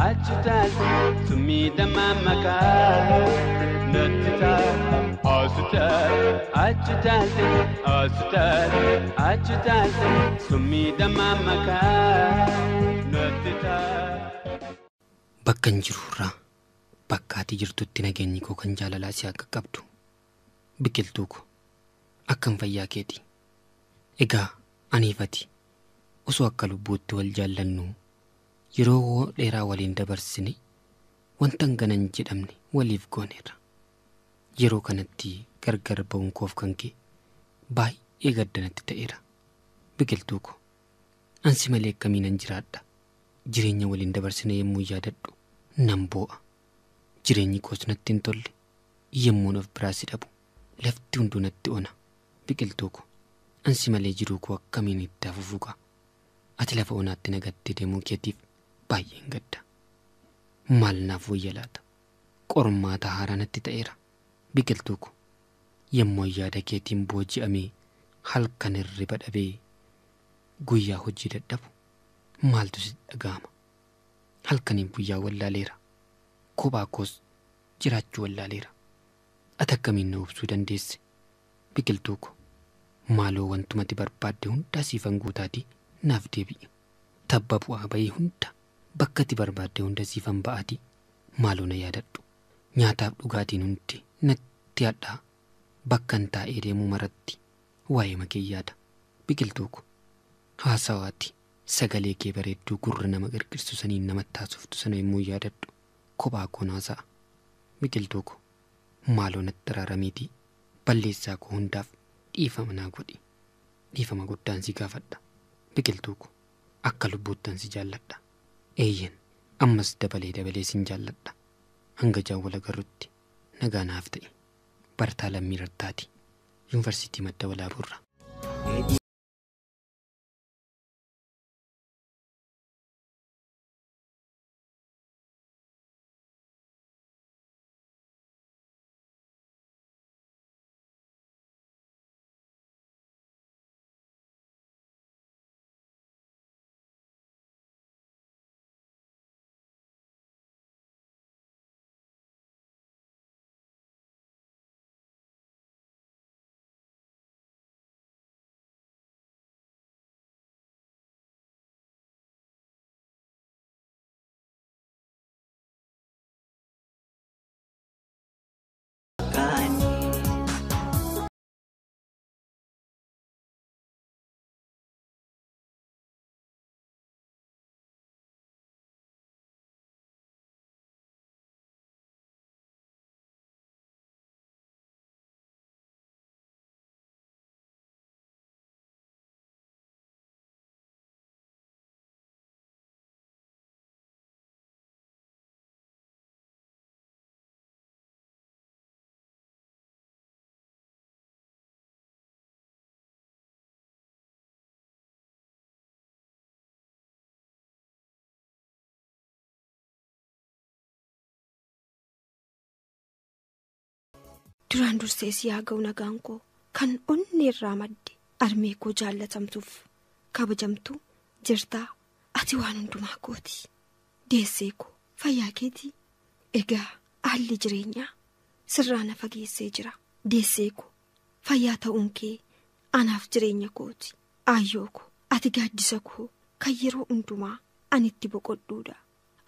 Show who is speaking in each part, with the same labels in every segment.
Speaker 1: Achi taate summii dammaa makaa natti taate asu taate achi taate asu taate achi taate summii dammaa makaa natti taate.
Speaker 2: Bakka hin jirurraa bakka ati jirtutti nageenyi koo kan jaalalaa si akka qabdu biqiltuu ko akkam fayyaa keeti. Egaa aniifati osoo akka lubbuutti wal jaallannu yeroo dheeraa waliin dabarsine wanta hangana hin jedhamne waliif gooneerra. Yeroo kanatti gargar ba'uun koof kan kee baay'ee gaddanatti ta'eera. Biqiltuu ko ansi malee akkamiinan jiraadha. Jireenya waliin dabarsine yommuu yaadadhu nan boo'a. Jireenyi koos natti hin tolle yemmuun of biraa si dhabu lafti hunduu natti ona. Biqiltuu ko ansi malee jiruu koo akkamiin itti hafuufuqa. Ati lafa onaatti nagattee deemuu keetiif baay'een gadda. Maal naaf wayya laata? Qormaata haaraa natti ta'eera. Biqiltuu ko yemmuu yaada keetiin booji'amee halkan hirriba dhabee guyyaa hojii dadhabu maaltu si dhaga'ama? Halkaniin guyyaa wallaaleera. Kophaa koos jiraachuu wallaaleera. Ati akkamiin na obsuu dandeesse? Biqiltuu ko maaloo wantumati barbaadde hundaa siifan guutaatii naaf deebi'i. Tabba bu'aa bahii hunda bakka ati barbaadde hunda siifan ba'aatii maaloo na yaadadhu. Nyaataaf dhugaatiin hundi natti hadhaa. Bakkan taa'ee deemuu maratti waa'ee makee yaada. Biqiltuu ko haasawaati sagalee kee bareedduu gurra nama qirqirsu saniin namatti haasoftu sana yommuu yaadadhu kophaa koo naasa'a. Biqiltuu ko maaloo natti araaramiitii balleessaa koo hundaaf dhiifama naa godhi. Dhiifama guddaan si gaafadha. Biqiltuu ko akka lubbuuttan si jaalladha. Eeyyen ammas dabalee dabalee sin jaalladha. Hanga jaawwala garrutti nagaa naaf ta'e. Bartaa Lammii Rattaati. Yuunivarsiitii Madda Walaabuurraa.
Speaker 3: Duraan dursee si haa ga'u nagaan koo kan onnee irraa madde armee koo jaallatamtuuf kabajamtu jirtaa ati waan hundumaa kooti. Deessee koo fayyaa keetii. Egaa haalli jireenyaa sirraa na fageessee jira. Deessee koo fayyaa ta'uun kee anaaf jireenya kooti. Aayyoo koo ati gaaddisa koo kan yeroo hundumaa ani itti boqodhuudha.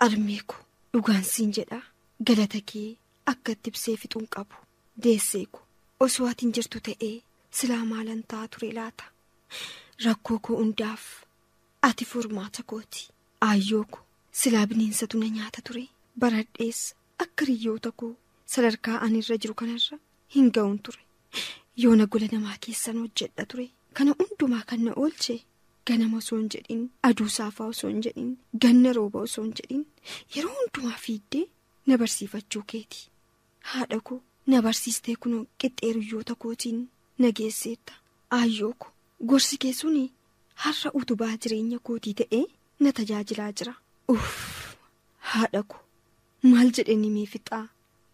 Speaker 3: Armee koo dhugaan siin jedha galata kee akka itti ibsee fixuun qabu. Deessee koo osoo ati hin jirtu ta'ee silaa maalan ta'a ture laata? Rakkoo koo hundaaf ati furmaata kooti. Aayyoo koo silaa bineensatu na nyaata ture. Baradhees akka hiriyoota koo sadarkaa ani irra jiru kanarra hin ga'uun ture. Yoona gola namaa keessan hojjedha ture. Kana hundumaa kan na oolche ganama osoo hin jedhin, aduu saafaa osoo hin jedhin, ganna rooba osoo hin jedhin yeroo hundumaa fiiddee na barsiifachuu keeti. Haadha koo na barsiistee kunoo qixxeeriyyoota kootiin na geesseetta. Aayyoo koo gorsi kee suni har'a utubaa jireenya kootii ta'ee na tajaajilaa jira. Uff haadha koo maal jedheen himee fixaa?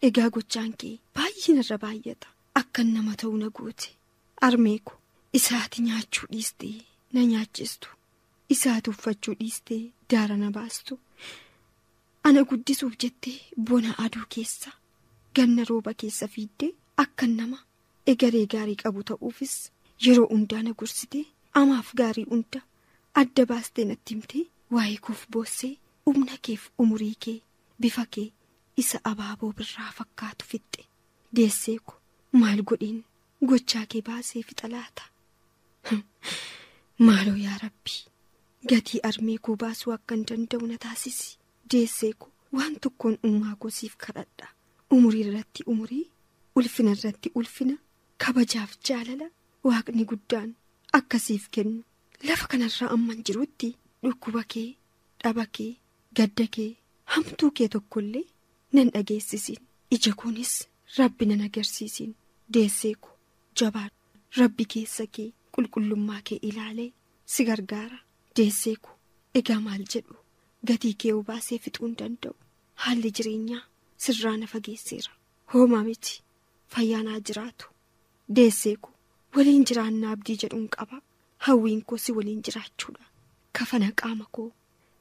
Speaker 3: Egaa gochaan kee baay'ee narra baay'ata. Akkan nama ta'u na goote. Armee koo isaati nyaachuu dhiistee na nyaachistu. Isaati uffachuu dhiistee daara na baastu. Ana guddisuuf jettee bona aduu keessa ganna rooba keessa fiiddee akka nama egeree gaarii qabu ta'uufis yeroo hundaa na gorsitee amaaf gaarii hunda adda baastee natti himtee waa'ee koof boossee humna keef umurii kee bifa kee isa abaaboo birraa fakkaatu fixxe. Deessee ko maal godhiin gochaa kee baasee fixa laata? Maaloo yaa Rabbi, gatii armee koo baasuu akka hin danda'u na taasisi. Deessee ko waan tokkoon uumaa koo siif kadhadha. Umurii irratti umurii, ulfina irratti ulfina, kabajaaf jaalala waaqni guddaan akkasiif kennu. Lafa kanarraa amman jirutti dhukkuba kee, dhaba kee, gadda kee, hamtuu kee tokkollee nan dhageessisin. Ija kunis Rabbi nan agarsiisin. Deessee ko jabaa Rabbi keessa kee qulqullummaa kee ilaalee si gargaara. Deessee ko egaa maal jedhu gatii kee obaasee fixuu hin danda'u. Haalli jireenyaa sirraa na fageesseera. Hoomaa miti fayyaanaa jiraatu. Deessee ko waliin jiraannaa abdii jedhuun qaba. Hawwiin koo si waliin jiraachuudha. Kafana qaama koo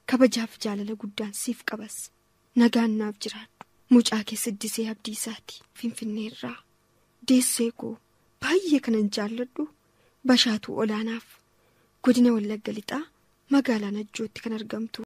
Speaker 3: kabajaaf jaalala guddaan siif qabas. Nagaan naaf jiraadhu. Mucaa kee Siddisee Abdiisaati Finfinneerraa. Deessee koo baay'ee kanan jaalladhu Bashaatuu Olaanaaf godina Wallagga Lixaa magaalaa Najjootti kan argamtu.